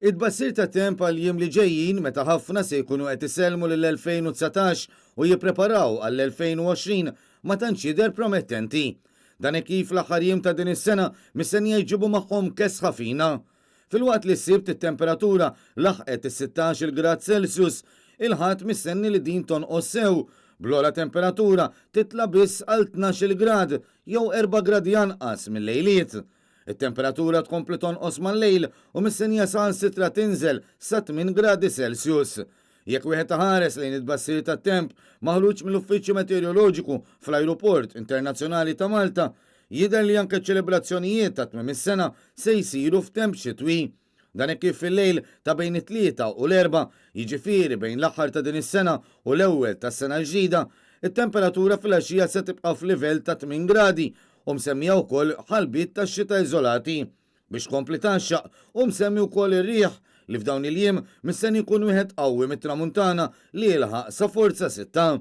It-tbassir tat-temp għall-jiem li ġejjin meta ħafna se jkunu qed isellmu lill-2019 u jippreparaw għall-2020 ma tantx jidher promettenti. Dan hekk kif l-aħħar jiem ta' din is-sena mistennija jġibu magħhom kesħa fina. Filwaqt li s-Sibt it-temperatura laħqet is-16-il grad Celsius, il-Ħadd mistenni li din tonqos sew, bl-ogħla temperatura titla' biss għal 12-il grad jew erba' gradi anqas mil-lejliet. It-temperatura tkompli tonqos mal-lejl u mistennija saħansitra tinżel sa 8 gradi Celsius. Jekk wieħed iħares lejn it-tbassir tat-temp maħruġ mill-Uffiċċju Meteoroloġiku fl-Ajruport Internazzjonali ta' Malta, jidher li anke ċ-ċelebrazzjonijiet ta' tmiem is-sena se jsiru f'temp xitwi. Dan hekk kif fil-lejl ta' bejn it-Tlieta u l-Erbgħa, jiġifieri bejn l-aħħar ta' din is-sena u l-ewwel tas-sena l-ġdida, it-temperatura filgħaxija se tibqa' f'livell ta' 8 gradi u msemmija wkoll ħalbiet tax-xita iżolati. Biex tkompli tgħaxxaq, hu msemmi wkoll ir-riħ, li f'dawn il-jiem mistenni jkun wieħed qawwi mit-Tramuntana li jilħaq sa forza sitta.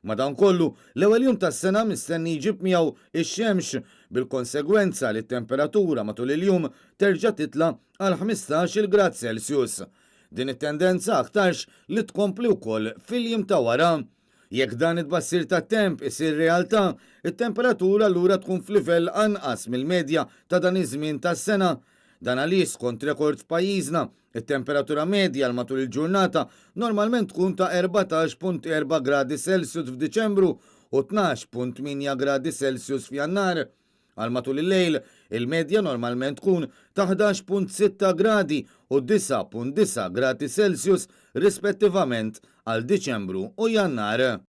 Madankollu, l-ewwel jum tas-sena mistenni jġib miegħu x-xemx, bil-konsegwenza li t-temperatura matul il-jum terġa' titla' għal 15-il grad Celsius. Din it-tendenza aktarx li tkompli wkoll fil-jiem ta' wara. Jekk dan it-tbassir tat-temp isir realtà, it-temperatura allura tkun f'livell anqas mill-medja ta' dan iż-żmien tas-sena. Dan għaliex skont rekord f'pajjiżna, it-temperatura medja għal matul il-ġurnata normalment tkun ta' 14.4 gradi Celsius f'Diċembru u 12.8 gradi Celsius f'Jannar. Għal matul il-lejl, il-medja normalment tkun ta' 11.6 gradi u 9.9 gradi Celsius rispettivament għal Diċembru u Jannar.